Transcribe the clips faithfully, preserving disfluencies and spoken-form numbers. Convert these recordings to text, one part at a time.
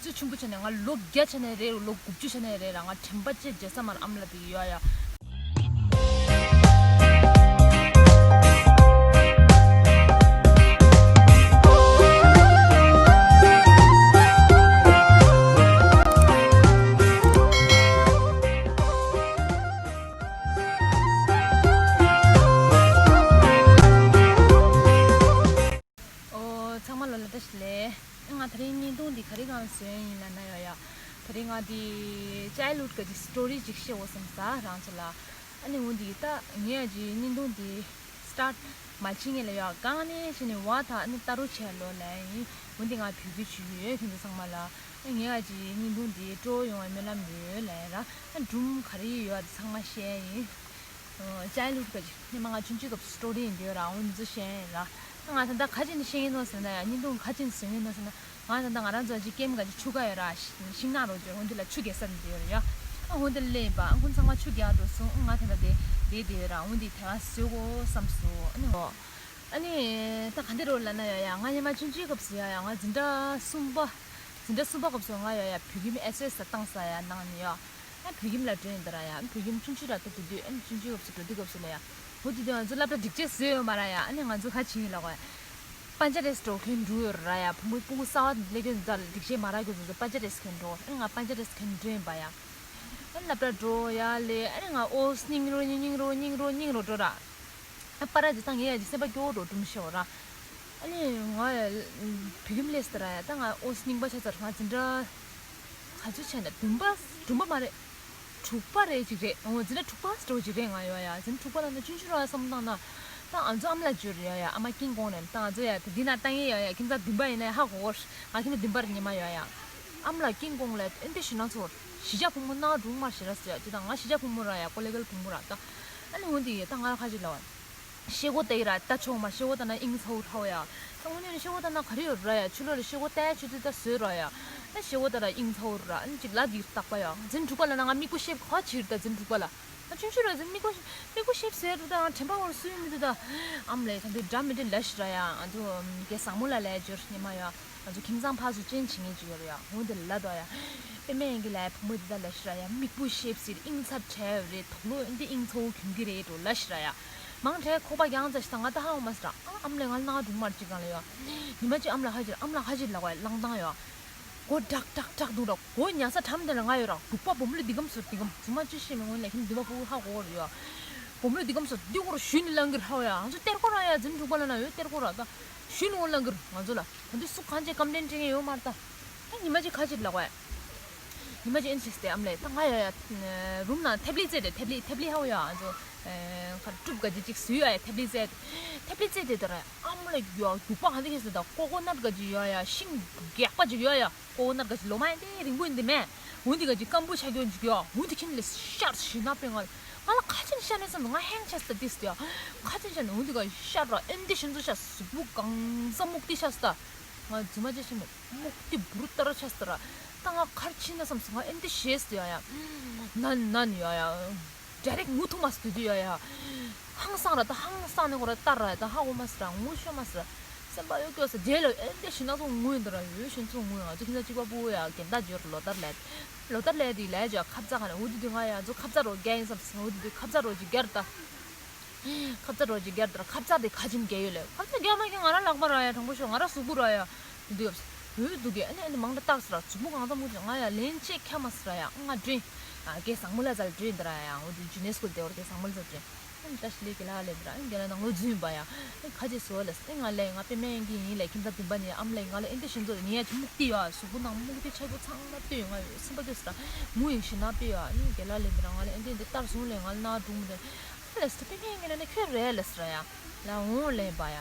ཚོད་ཆུང་པོ་བྱས་ནས་ང་ལོ་བརྒྱ་བྱས་ནས་རེད། ལོ་དགུ་བཅུ་བྱས་ནས་རེད་ར། ང་དྲན་པ་ཅི་བརྗེད་ས་མ་རེད། ཨ་མ་ལགས་དེ་ཡོད་ཡ། ཨོ། ཚང་མ་ལ་ལ་བཀྲ་ཤིས་བདེ་ལེགས། ང་དེ་རིང་བརྙན་ཐུང་འདི་ག་རེ་སྒང་བཟོས་ཡིན་ལབ་ན་ཡ་ཡ། དེ་རིང་ང་འདི་childhood གི་སི་ཊོ་རི་ཅིག་བཤད་འོ་བསམ་ས་རང་ཚོ་ལ། ཨ་ནི་འོ་འདི་ད་ངས་ཀྱི་བརྙན་ཐུང་འདི་སི་ཊར་ཊི་མ་བྱེད་ངེས་ལ་ཡ། གང་ནས་བྱས་ནས་བ་ད་ཨ་ནི་ལྟ་རོགས་བྱས་ལོ་ལབ་ཡིན། འོ་འདི་ང་བོད་སྐད་ཞུ་གི་ཡོད་ཁྱེད་ཚོ་ཚང་མ་ལ། ཨ་ངས་ཀྱི་བརྙན་ཐུང་འདི་སྤྲོ་ཡོང་བའི་སྨོན་ལམ་ཡོད་ལབ་ཡིན་ར། ཨ་སྒྲུང་ག་རེ་ཡོད་ཨ་འདི་ཚང་མ་བཤད་ཡིན། ཅའི་ལུད་ག་ཅི་སྔོན་མ་ང་ཆུང་ཆུང་སྐབས་སི་ཊོ་རི་ཡིན་འདོད་ར། འོ་འདི་ཚོ་བཤད་ཡིན་ར། ང་ད་ལྟ་ག་ཅི་ནས་བཤད་ཡིན་ནོ་ཟེར་ན་ཡ། བརྙན་ཐུང་ག་ཅི་ནས་བཟོ་ཡིན་ནོ་ཟེར་ན། ང་ད་ལྟ་ང་རང་ཚོ་ཅིག་ཀེམ་ག་ཅི་ཆུ་ཁ་ཡོད་ར། ཤིང་ནགས་རོ་ཅོ་འོ་འདི་ལ་ཆུ་རྒྱག་ས་འདི་ཡོད་ར་ཡ། ཨ་འོ་འདི་ལ་སླེབས་ཡིན་པ། ཨ་ཁོང་ཚང་མ་ཆུ་རྒྱག་འགྲོ་སོང་། ཨ་ང་ད་ལྟ་དེ་དེ་དེ་ཡོད་ར། འོ་འདི་དེ་བ་བཟོས་གོ་བསམ་སོང་། ཨ་ནི་འོ། ཨ་ནི་ད་ག་འདི་རོ་ལ་ན་ཡ་ཡ། ང་སྔོན་མ་ཆུང་ཆུང་སྐབས་སུ་ཡ་ཡ། ང་འཛིན་གྲྭ་གསུམ་པ། འཛིན་གྲྭ་གསུམ་པ་སྐབས་སུ་ང་ཡ་ཡ་བོད་ཁྱིམ་ཨེ་སི་ཨེ་སི་བཏང་ས་ཡ་ནང་ནས་ཡ། ཨ་བོད་ཁྱིམ་ལ་འགྲོ་ཡིན་ད་ར་ཡ། བོད་ཁྱིམ་ཆུང་ཆུང་ར་ད་དེ་དུས་ཨ་ནི་ཆུང་ཆུང་སྐབས་སུ་འགྲོ་དུས་སྐབས་སུ་ལ་ཡ། འོ་དེ་དུས་ང་ཚོ་སློབ་གྲྭ་སྒྲིག་ཆས་བཟོས་ཡོད་མ་ར་ཡ། ཨ་ནི་ང་ཚོ་ཁ་ཕྱིན་ཡིན་ལ་གོ་ཡ། པན་ཅ་རེས་འགྲོ་མཁན་འགྲོ་ཡོད་ར་ཡ། བུ་མོ་སྤུ་གུ་གསར་བ་སླེབས་དུས་ད་སྒྲིག་ཆས་མ་རག་རྒྱུ་ཚོ་ཚོ་པན་ཅ་རེས་མཁན་འགྲོ། ཨ་ནི་ང་པན་ཅ་རེས་མཁན་འགྲོ་ཡིན་པ་ཡ། ཨ་ནི་སློབ་གྲྭ་འགྲོ་ཡ་ལས་ཨ་ནི་ང་ཨོ་སྙིང་རོ་སྙིང་རོ་སྙིང་རོ་སྙིང་རོ་འགྲོ་ར། ཨ་པ་ར་ཇི་ད་ངས་ཡ་ཇི་སེམས་པ་སྐྱོ་བོ་འགྲོ་གྲུམ་ཤོར་ར། ཨ་ནི་ང་ཡ་བོད་ཁྱིམ་སླེབས་ཟེར་ར་ཡ། ད་ང་ཨོ་སྙིང་པ་ཆགས་ཚར། ང་འཛིན་གྲྭ་ག་ཚོད་བྱས་ན་བདུན་པ་བདུན་པ་མ་རེད། དྲུག་པ་རེད་ཅིག་རེད། འོ་འཛིན་གྲྭ་དྲུག་པ་འགྲོ་ཅིག་རེད་ང་ཡོད་ཡ། འཛིན་གྲྭ་དྲུག་པ་ལ་ན་ཆུང་ཆུང་ར་བསམ་བློ་བཏང་ན། ད་ང་ཚོ་ཨ་མ་ལགས་འབྱོར་ཡོད་ཡ། ཨ་མ་ཀིང་ཀོང་ནས་ད་ང་ཚོ་ཡ་དེ་འདི་ན་ལྟ་ངེས་ཡོད་ཡ། ཁྱིམ་ཚང་བདུན་པ་ཡིན་ན་ཧ་གོ་གོ། ང་ཁྱིམ་ཚང་བདུན་པ་རེད་ཉི་མ་ཡོད་ཡ། ཨ་མ་ལགས་ཀིང་ཀོང་ལ་ཨེ་འདི་ཞི་ན་ཚོར། གཞིས་ཆགས་ཕོ་མོ་ནག་སྒྲུང་མར་ཞེ་ར་ཟེར་ཡ། ཅི་ད་ང་གཞིས་ཆགས་ཕོ་མོ་ར་ཡ། ཀོ་ལེ་གལ་ཕོ་མོ་ར་ད། ཨ་ནི་འོ་འདི་ཡ་ད་ང་ཁ་ཅིག་ལ་བ། ཤེལ་སྒོ་ལྟ་ཡི་ར་ལྟ་ཆོག་མ། ཤེལ་སྒོ་ལྟ་ན་དབྱིངས་ཚ་བོ་ཧྲ་བོ་ཡ། ད་དངོས་གནས་ནི་ཤེལ་སྒོ་ལྟ་ན་ག་རེ་ཡོད་ར་ཡ། ཕྱི་ལོགས་ལ་ཤེལ་སྒོ་ལྟ་ཡ་ཆུ་ཚོད་ད་བཟོས་ར་ཡ། ད་ཤེལ་སྒོ་ལྟ་ན་དབྱིངས་ཚ་བོ་ར། ཨ་ནི་ཅིག་ལབ་དེ་རྟག་པ་ཡ། འཛིན་དྲུག་པ་ལ་ན་ང་མིག་པོ་ཤེབ་ག་ཕྱིར་ད་འཛིན་དྲུག་པ་ལ། ད་ཆུང་ཆུང་ར་འཛིན་མིག་པོ་མིག་པོ་ཤེབ་ཟེར་དུ་ད་དྲན་པ་བོར་སུས་མི་འདུག་ད། ཨམ་ལས་ད་འདི་འདྲ་མི་འདྲ་ལ་ཤི་ར་ཡ། ང་ཚོ་རྒན་བཟང་མོ་ལ་ལས་འབྱོར་ཉི་མ་ཡ། ང་ཚོ་ཁྱིམ་ཚང་ཕར་ཚུར་ཅན་བྱེད་མཁན་ཅིག་ཡོད་རེད་ཡ། འོ་འདི་ལ་ལ་དོ་ཡ། པེ་མེ་ཡིན་གི་ལ་བུ་མོ་འདི་ད་ལ་ཤི་ར་ཡ། མིག་པོ་ཤེབ་ཟེར་དབྱིངས་ཚ་བྲལ་རེད། དོག་ལོ་འདི་དབྱིངས་ཚ་བོ་གྱོན་གི་རེད་འགྲོ་ལ་ཤི་ར་ཡ། མང་དྲགས་ཁོག་པ་རྒྱང་ཙམ་ཞིག་ད་ང་ད་ཧ་འོ་མ་སི་ར། ཨ་ཨམ་ལས་ང་ལ་ནག་སྒྲུང་མར་ཅིག་གང་ལ་ཡ། ཉི་མ་ཅིག་ཨམ་ལ་ཧ་ཅིག་ཨམ་ལ་ཧ་ཅིག་ལ་བ་ལང་དང་ཡ། མགོ་ཀྲག་ཀྲག་ཀྲག་འདུག་ར། མགོ་ཉལ་ས་གྲམ་དེ་ལ་ང་ཡོད་ར། འབྲུག་པ་བུ་མོ་ལ་འདི་གམ་སོ་འདི་གམ་རྫུན་མ་ཅི་ཤེས་མི་ངོ་ལ་ཁྱིམ་འདི་མ་ཕུ་ཧ་གོ་ར་ཡ། བུ་མོ་ལ་འདི་གམ་སོ་འདི་གོ་ར་ཞུས་ནི་ལང་གི་ར་ཧ་ཡ། ང་ཚོ་སྟེར་གོ་ར་ཡ། འཛིན་དྲུག་པ་ལ་ན་ཡོད་སྟེར་གོ་ར་ད། ཞུས་ནི་འོ་ལང་གི་ར་ང་ཚོ་ལ། ད་འདི་སུ་གང་ཅི་ཀམ་པི་ལེན་དྲི་ངེས་ཡོད་མ་རེད་ད། ད་ཉི་མ་ཅིག་ཁ་ཅིག་ལ་བ། ཉི་མ་ཅིག་ཨེན་ཆེས་ཏེ་ཨམ་ལས་ད་ང་ཡ་ཡ། རུམ་ནང་ཐེབ་ལི་རྩེ་དེ་ཐེབ་ལི་ཐེབ་ལི་ཧ་ཡ། ང་ཚོ་ཁ་ཀྲུབ་ག་ཅི་ཅིག་སུ་ཡ་ཡ་ཐེབ་ལི་རྩེ་དེ། ཐེབ་ལི་རྩེ་དེ་ད་ར་ཨམ་ལས་ཡ་རྒྱུག་པ་གང་དེ་ཁེས་ད་ཀོ་ཀོ་ནཊ་ག་ཅི་ཡ་ཡ། ཤིང་རྒྱག་པ་ཅིག་ཡ་ཡ། ཀོ་ནར་ག་ཅིག་ལོ་མ་ཡིན་ཏེ་རིང་པོ་ཡིན་ཏེ་མེད། འོན་ཏེ་ག་ཅིག་སྐམ་པོ་ཆགས་ཀྱོག་ཅིག་ཡོད། འོན་ཏེ་ཁྱིམ་ལས་ཤར་ཞིག་ན་པའི་ང་ང་ལ་ཁ་ཆེན་ཤ་ནས་སམ་ང་ཧེང་ཆ་སྟ་ཏིས་ཏེ་ཁ་ཆེན་ཤ་ནས་འོན་ཏེ་ག་ཤར་ར་ཨེན་ཏེ་ཤིན་ཚོ་ཤ་གཟུགས་པོ་གང་ས་སྨུག་ཏི་ཤ་སྟ། ང་རྫུན་མ་ཅི་ཤི་མེད་སྨུག་ཏི་བུ་རུ་ཏ་ར་ཤ་སྟ་ར། ད་ང་ཁར་ཕྱིན་ན་སམ་སོང་ང་ཨེན་ཏེ་ཤེས་ཏེ་ཡ་ཡ། ནན་ནན་ཡ་ཡ། ཌའི་རེག་ངུ་ཐུག་མ་སི་དུས་དུས་ཡ་ཡ། ཧང་སང་ར་ད་ཧང་སང་ནས་ཁོ་ར་ལྟར་ར་ཡ་ད་ཧ་གོ་མ་སི་ར་ངུ་ཤོ་མ་སི་ར། སེམས་པ་གཡོ་སྐྱོ་སི་རྗེས་ལ་ཨེ་འདྲ་ཞིག་སྣ་ཚོགས་ངུ་ཡིན་ད་ར་ཡོད་ཤིན་ཚོགས་ངུ་ཡིན། ང་ཚོ་ཁྱིམ་ཚང་གཅིག་པ་ཕྲུ་གུ་ཡ་རྒན་བདག་འབྱོར་ལོ་ལྟར་ལས། ལོ་ལྟར་ལས་དེ་ལས་ཇ་ཁབ་ཙག་ག་ལས་འུ་དུ་དུ་ང་ཡ་ཚོ་ཁབ་ཙག་རོ་རྒྱ་ཡིན་བསམ་སི་འུ་དུ་དུ་ཁབ་ཙག་རོ་ཅིག་རྒྱར་ད། ཁབ་ཙག་རོ་ཅིག་རྒྱར་ད་ར་ཁབ་ཙག་དེ་ཁ་ཆེམས་རྒྱ་ཡོད་ལས་ཁབ་ཙག་རྒྱ་མ་ཁྱེད་ང་ར་ལག་པ་ར་ཡ་དྲང་པོ་ཤོག་ང་ར་གཟུགས་པོ་ར་ཡ། འདི་ཡོད། འོད་འདུག་གས་ཨ་ནི་ཨ་ནི་མང་དྲ་རྟགས་སུ་ར་གཟུགས་པོ་གང་ཙམ་མུ་ཅི་ང་ཡ་ལན་ཅེས་ཁྱ་མ་སི་ར་ཡ་ང་དྲིན། ཨ་རྒན་བཟང་མོ་ལ་ཙལ་དྲིན་འདི་ར་ཡ་འོ་དུ་ཇུ་ནེ་སི་ཀོ་ལ་དེ་བར་རྒན་བཟང་མོ་ལ་ཙལ་དྲིན། ཨ་ནི་བཀྲ་ཤིས་ལེགས་རྒན་ལགས་ལེན་འདི་ར་ཨ་ནི་རྒན་ལགས་ནང་ལོ་རྫུན་པ་ཡ། ཨ་ནི་ཁ་ཆེ་སོ་ལ་ཨ་ནི་ང་ལས་ང་པེ་མེ་ཡིན་གི་ཡིན་ལས་ཁྱིམ་ཚང་བདུན་པ་ནི་ཨམ་ལས་ང་ལ་ཨེ་འདི་ཤིན་ཚོ་ངེ་ཡ་ཅི་མུག་ཏི་ཡ་གཟུགས་པོ་ནང་མུག་ཏི་ཆགས་པོ་ཚང་མ་ལྟོས་ང་ཡོད་སེམས་པ་སྐྱོ་སི་ར་ངུ་ཡིན་ཞིག་ན་ལྟོས་ཡ་ཨ་ནི་རྒན་ལགས་ལེན་འདི་ར་ང་ལ་ཨེ་འདི་འདི་ལྟར་སོང་ལས་ང་ལ་ན་སྒྲུང་མི་འདི། ལས་སི་ཏ་པེ་ཕེ་ངེ་ན་ནི་ཁྱོད་རེད་ལས་སི་ར་ཡ། ལ་འོང་ལས་པ་ཡ།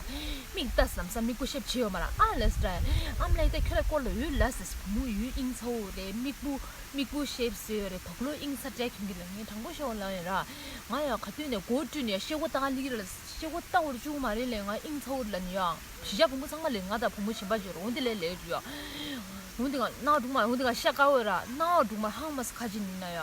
མིག་ལྟ་སམ་ས་མིག་པོ་ཤེབ་ཆེ་ཡོད་མ་ར་ཨ་ལས་སི་ར་ཡ། ཨམ་ལས་ཏ་ཁྱོད་ལ་སྐོར་ལ་ཡོད་ལ་སི་སི་བུ་མོ་ཡོད་དབྱིངས་ཚ་བོ་རེད་མིག་པོ་མིག་པོ་ཤེབ་སི་ཡོད་རེད་དོག་ལོ་དབྱིངས་ཚ་དྲས་ཁྱིམ་གྱི་ལ་ངས་དྲང་པོ་ཤོད་ལ་ཡ་ར། ང་ཡ་ག་དུས་ནས་མགོ་བཀྲུས་ནས་ཤེ་བོ་ལྟ་ག་ལི་ར་ལ་ཤེ་བོ་ལྟ་བོར་བཅུག་མ་རེད་ལས་ང་དབྱིངས་ཚ་བོ་རེད་ལ་ནི་ཡ། གཞིས་ཆགས་བུ་མོ་ཚང་མ་ལས་ང་དང་བུ་མོ་གཞན་པ་འབྱོར་འོན་ཏེ་ལས་ལས་རུ་ཡ། འོན་ཏེ་ང་ནག་སྒྲུང་མ་འོན་ཏེ་ང་ཤ་དཀར་བོ་ར་ནག་སྒྲུང་མ་ཧང་མ་སི་ཁ་ཅིག་ནི་ན་ཡ།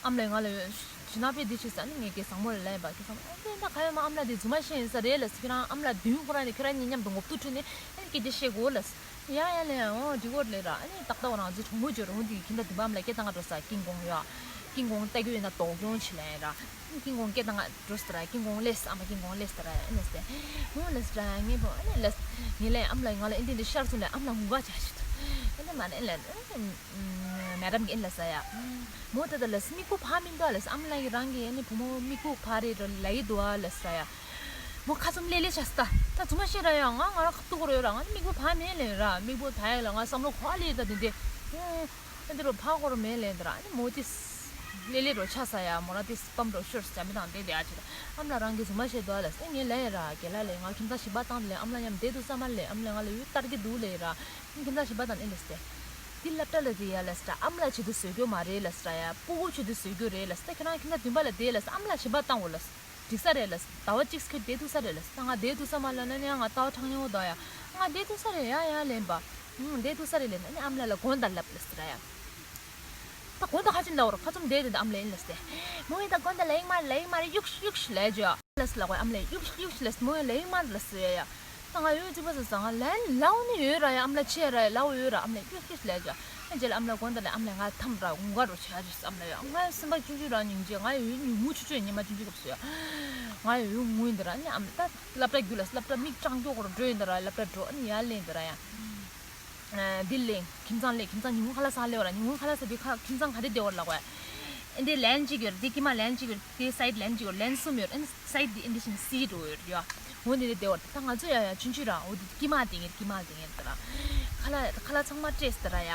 ཨམ་ལས་ང་ལ་ཡོད། ཇི་ན་པེ་འདི་ཆེ་ས་ནི་ངས་ཀྱི་བཟང་མོ་ལ་ལན་པ་ཀྱི་བཟང་མོ་ཨ་ནི་ད་ཁ་ཡོད་མ་ཨམ་ལ་འདི་རྫུན་མ་བཤད་ཡིན་ས་རེད་ལ་སི་ཁྱེད་རང་ཨམ་ལ་བདུན་ཁོ་རང་ནི་ཁྱོད་རང་གཉིས་མཉམ་དུ་ངོ་བསྟོད་ཁྲོད་ནས་ཨ་ནི་སྐད་ཆ་བཤད་དགོས་ལ་སི། ཡ་ཡ་ལེ་ཡ་འོ་འགྲིག་གོ་ལེ་ར། ཨ་ནི་ཏག་ཏག་རང་ཚོ་གྲོགས་མོ་ཅོ་རུང་དེ་ཁྱིམ་ད་དུ་བམ་ལ་སྐད་བཏང་ང་འགྲོ་ས་ཀིང་ཀོང་ཡ། ཀིང་ཀོང་ལྟ་རྒྱུ་ཡིན་ན་དོག་ཡོང་ཆེ་ལེ་ར། ཀིང་ཀོང་སྐད་བཏང་ང་འགྲོ་ས་ར། ཀིང་ཀོང་ལེས་ཨ་མ་ཀིང་ཀོང་ལེས་ད་ར་ཡ། ཨ་ནི་སྟེ་མོ་ལེས་ར་ངེ་པོ་ཨ་ནི་ལེས། ངེ་ལེ་ཨམ་ལ་ང་ལ་ཨིན་དི་འདི་ཤར་སུ་ལེ་ཨམ་ལ་ངུ་ག་ཆ་ཤི་ད། ཨ་ནི་མ་ནེ་ལེ་མེ་ཌམ་གི་ཨིན་ལ་ས་ཡ། མོ་ད་ད་ལེས་མིག་པོ་ཕ་མིན་ད་ལེས། ཨམ་ལ་གི་རང་གི་ཨ་ནི་བུ་མོ་མིག་པོ་ཕ་རེ་ར་ལ་ཡི་དུ་ཨ་ལེས་ར་ཡ། མོ་ཁ་ཙུམ་ལེ་ལེ་ཤ་སྟ། ད་ཙུ་མ་ཤེས་ར་ཡ། ང་ང་ར་ཁ་ཏུ་གོ་ར་ཡོད་ར། ང་ནི་མིག་པོ་ཕ་མེད་ལེ་ར། མིག་པོ་ད་ཡ་ལ་ང་བསམ་བློ་ཁོ་ཨ་ལེ་ད་དེ་དེ། ཨ་འདི་རུ་ཕ་གོ་ར་མེད་ལེ་འདི་ར། ཨ་ནི་མོ་དེ་ལེ་ལེ་རོ་ཆ་ས་ཡ། མོ་ར་དེ་སྤམ་རོ་ཤོར་ས་ཅ་མི་དང་དེ་དེ་ཨ་ཅི་ད། ཨམ་ལ་རང་གི་ཙུ་མ་ཤེས་དོ་ཨ་ལེས། ཨ་ངེ་ལེ་ར་གེ་ལ་ལེ་ང་ཁྱིམ་ཚང་ཞིབ་པ་བཏང་ལེ་ཨམ་ལ་མཉམ་བསྡད་དུ་ས་མ་ལེ། ཨམ་ལ་ང་ལ་ཡུ་ལྟར་གི་འདུག་ལེ་ར། ཁྱིམ་ཚང་ཞིབ་པ་དང་ཨེ་ལེས་ཏེ། དེ་སློབ་གྲྭ་ལ་དེ་ཡ་ལེས་ད་ཨམ་ལ་ཆེད་དུ་བཟོས་རྒྱུ་མ་རེད་ལེས་ད་ཡ། སྤུ་གུ་ཆེད་དུ་བཟོས་རྒྱུ་རེད་ལེས་ད། ཁྱེད་རང་ཁྱིམ་ཚང་བདུན་པ་ལ་དེ་ལེས་ཨམ་ལ་ཞིབ་པ་བཏང་འོ་ལེས། འགྲིག་ས་རེད་ལ། ཟླ་བ་གཅིག་ཁྱོད་བསྡད་ཐུབ་ས་རེད་ལ། ད་ང་བསྡད་ཐུབ་ས་མ་ལ་ན་ནི་ང་ལྟ་བ་ཁྲང་ཉོ་ད་ཡ། ང་བསྡད་ཐུབ་ས་རེད་ཡ་ཡ་ལེན་པ། ཨུང་བསྡད་ཐུབ་ས་རེད་ལེན། ཨ་ནི་ཨམ་ལ་ལ་དགོན་ད་ལབ་ལ་ཟེར་ཡ། ད་དགོན་ད་ཁ་ཅིན་ལ་བར་ཁ་ཙུམ་བསྡད་དེ་ད་ཨམ་ལ་ཡིན་ལ་ཟེར། མོ་ཡིན་ད་དགོན་ད་ལ་ཡིན་མ་ལ་ཡིན་མ་རེད་གཡུག་གཡུག་ལ་ཇོ། ལ་ཟེར་ལ་གོ་ཨམ་ལ་གཡུག་གཡུག་ལ་ཟེར། མོ་ཡིན་ལ་ཡིན་མ་ལ་ཟེར་ཡ་ཡ། ད་ང་ཡོད་ཅི་པ་ཟེར་ས་ང་ལན་ལའོ་ནི་ཡོད་ར་ཡ། ཨམ་ལ་ཆེ་ར་ཡ་ལའོ་ཡོད་ར། ཨམ་ལ་གཡུག་གཡུག་ལ་ཇོ། ཨ་ཇེ་ལ་ཨམ་ལ་དགོན་ད་ལ་ཨམ་ལ་ང་ཐམ་ར་ངུ་ག་རོ་ཆ་ཇོ་ཨམ་ལ་ཡ། ང་སེམས་པ་ཆུང་ཆུང་ར་སྙིང་རྗེ། ང་ཡོད་ཉུང་ངུ་ཆུ་ཆུ་ཉི་མ་ཆུང་ཆུང་སྐབས་སུ་ཡ། ང་ཡོད་ངུ་ཡིན་ད་ར། ཨ་ནི་ཨམ་ད་སློབ་གྲྭ་རྒྱུ་ལ་སློབ་གྲྭ་མིག་སྐྲང་སྐྱོ་གོ་ར་འགྲོ་ཡིན་ད་ར། སློབ་གྲྭ་འགྲོ་ཨ་ནི་ཡ་ལེན་ད་ར་ཡ། འདི་ལས་ཁྱིམ་ཚང་ལས་ཁྱིམ་ཚང་ཉི་ཧོང་ཁ་ལག་ཟ་ལས་བར་ཉི་ཧོང་ཁ་ལག་ཟ་བའི་ཁ་ཁྱིམ་ཚང་ག་དེ་བདེ་བར་ལག་བས། ཨེ་འདི་ལན་གཅིག་ཡོད་རེད། དེ་ཀྱི་མ་ལན་གཅིག་ཡོད་རེད། དེ་སའིད་ལན་གཅིག་ཡོད་རེད། ལན་གསུམ་ཡོད་རེད། ཨེ་སའིད་དེ་ཨེ་འདི་བཞིན་སི་འགྲོ་ཡོད་རེད་ཡ། འོ་འདི་དེ་བདེ་བར་ད་ང་ཚོ་ཡ་ཡ་ཆུན་ཆུན་ར། འོ་དེ་ཀྱི་མ་དེ་ངེར་ཀྱི་མ་དེ་ངེར་ད་ར། ཁ་ལག་ཁ་ལག་ཚང་མ་སྤྲད་ཟེར་ར་ཡ།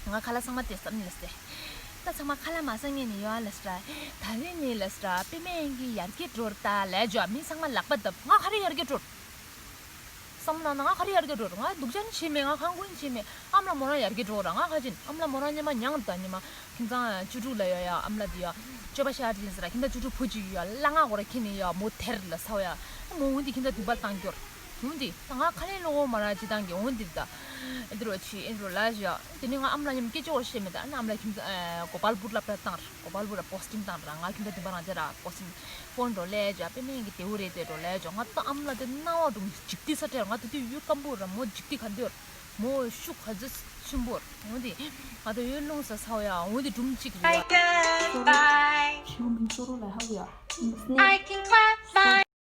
ང་ཁ་ལག་ཚང་མ་སྤྲད་ཟེར་ནི་ལ་ཟེར། ད་ཚང་མ་ཁ་ལག་མ་ཟ་ངེས་ནི་ཡོད་ཨ་ལ་ཟེར། ད་རེས་ནི་ལ་ཟེར་པེ་མེ་ཡིན་གྱི་ཡར་རྒྱས་འགྲོ་ར་ད་ལས་ཇོ། མི་ཚང་མ་ལག་པ་བརྡབ། ང་ག་རེ་ཡར་རྒྱས་འགྲོ། བསམ་ན་ན་ང་ག་རེ་ཡར་རྒྱས་འགྲོ་ར། ང་སྡུག་ཅག་ནི་བྱེད་མེད། ང་གང་དགོས་ནི་བྱེད་མེད། ཨམ་ལ་མོ་རང་ཡར་རྒྱས་འགྲོ་ར། ང་ག་ཅིན་ཨམ་ལ་མོ་རང་ཉི་མ་མྱངས་ད་ཉི་མ། ཁྱིམ་ཚང་བཅུ་དྲུག་ལ་ཡོད་ཡ། ཨམ་ལ་དེ་ཡ་སྤྱོད་པ་ཤ་ཡ་ལ་ཟེར་ར། ཁྱིམ་ཚང་བཅུ་དྲུག་བུ་གཅིག་ཡོད་ཡ། ལ་ང་གོ་ར་ཁྱེད་ནི་ཡ་མོ་དེར་ལ་ཚ་བ་ཡ། མོ་འོན་ཏེ་ཁྱིམ་ཚང་བདུན་པ་བཏང་འགྱུར། འོན་ཏེ་ད་ང་ཁ་ལེན་ལོ་གོ་མ་ར་ཅི་བཏང་གི་འོན་ཏེ་ད། ཨེ་འདི་རོ་ཆི་ཨེ་འདི་རོ་ལ་ཞི་ཡ། དེ་ནི་ང་ཨམ་ལ་ཉམ་སྐད་ཅོར་ཤེས་མེད་ད། ཨམ་ལ་ཁྱིམ་ཚང་གོ་པལ་པུར་ལ་པྲ་བཏང་ར། གོ་པལ་པུར་ལ་པོ་སི་ཊིང་བཏང་ར། ང་ཁྱིམ་ཚང་བདུན་པ་རང་ཅི་ར་པོ་སི་ཊིང་ཕོན་འགྲོ་ལས་ཇ་པེ་མེ་གི་དེའུ་རེད་དེ་འགྲོ་ལས་ཇོ། ང་ད་ཨམ་ལ་དེ་རྣ་བ་དུང་འཇིག་དེ་ས་ཁྲེར། ང་དེ་དུས་ཡུལ་སྐམ་པོ་ར་མོ་འཇིག་དེ་ག་འདོད་མོ་ཤུགས་ག་ཚོད་ཆེན་པོ་འོ་དེ་ང་ད་ཡུལ་རླུང་ས་ཚ་བ་ཡ། འོ་དེ་སྒྲུང་གཅིག་རེད་ཡ། ཤོ་རུ་ལ་ཧ་ཡ།